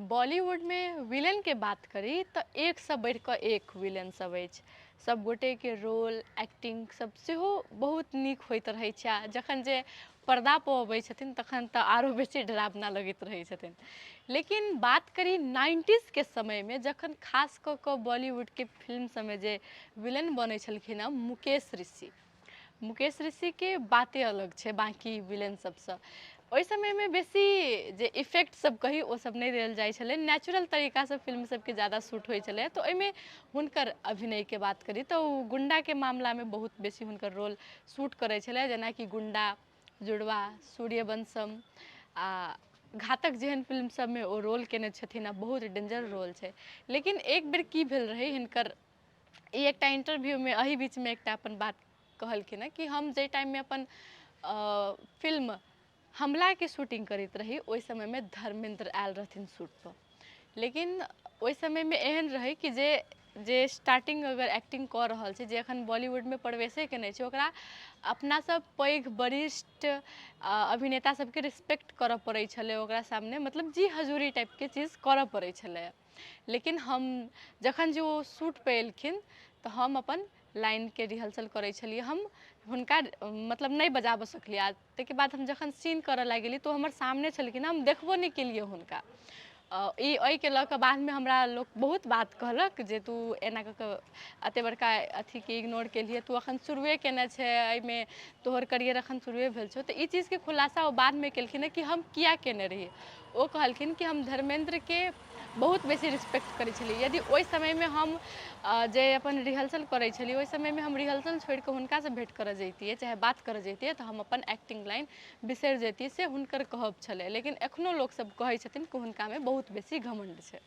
बॉलीवुडमे विलेनके बात करी तऽ एकसँ बढ़ि कऽ एक विलेन सब अछि। सब गोटेके रोल एक्टिंग सब सेहो बहुत नीक होइत रहै छै आ जखन जे पर्दापर अबै छथिन तखन तऽ आरो बेसी डरावना लगैत रहै छथिन। लेकिन बात करी नाइन्टीजके समयमे जखन खास कऽ कऽ बॉलीवुडके फिल्म सबमे जे विलेन बनै छलखिन हँ मुकेश ऋषि। मुकेश ऋषिके बाते अलग छै बाँकी विलेन सबसँ। ओहि समयमे बेसी जे इफेक्ट सब कही ओ सब नहि देल जाइ छलै, नेचुरल तरीकासँ फिल्म सबके जादा शूट होइ छलै। तऽ ओहिमे हुनकर अभिनयके बात करी तऽ ओ गुण्डाके मामलामे बहुत बेसी हुनकर रोल शूट करै छलै, जेनाकि गुण्डा, जुड़वा, सूर्यवंशम आ घातक जेहन फिल्म सबमे ओ रोल केने छथिन आ बहुत डेंजर रोल छै। लेकिन एक बेर की भेल रहै हिनकर ई एकटा इंटरव्यूमे एही बीचमे एकटा अपन बात कहलखिन हेँ कि हम जाहि टाइममे अपन फिल्म हमलाके शूटिंग करैत रही ओहि समयमे धर्मेन्द्र आयल रहथिन शूटपर। लेकिन ओहि समयमे एहन रहै कि जे जे स्टार्टिंग अगर एक्टिंग कऽ रहल छै, जे एखन बॉलीवुडमे प्रवेशे केने छै, ओकरा अपनासँ पैघ वरिष्ठ अभिनेता सबके रिस्पेक्ट करऽ पड़ै छलै, ओकरा सामने मतलब जी हजूरी टाइपके चीज करऽ पड़ै छलै। लेकिन हम जखन जे ओ शूटपर एलखिन तऽ हम अपन लाइनके रिहर्सल करै छलियै, हम हुनका मतलब नहि बजाबऽ सकलियै। आ ताहिके बाद हम जखन सीन करऽ लागि गेलियै तऽ ओ हमर सामने छलखिन, हम देखबो नहि केलियै हुनका। ई एहिके लऽ कऽ बादमे हमरा लोक बहुत बात कहलक जे तू एना कऽ कऽ एतेक बड़का अथीके इग्नोर केलियै, तू एखन शुरुए केने छै एहिमे, तोहर करियर एखन शुरुए भेल छौ। तऽ ई चीजके खुलासा ओ बादमे केलखिन हँ कि हम किया केने रहियै। ओ कहलखिन कि हम धर्मेन्द्रके बहुत बेसी रिस्पेक्ट करै छलियै, यदि ओहि समयमे हम जे अपन रिहर्सल करै छलियै ओहि समयमे हम रिहर्सल छोड़िकऽ हुनकासँ भेँट करऽ जैतियै चाहे बात करऽ जैतियै तऽ हम अपन एक्टिंग लाइन बिसरि जैतियै, से हुनकर कहब छलै। लेकिन एखनो लोकसभ कहै छथिन कि हुनकामे बहुत बेसी घमण्ड छै।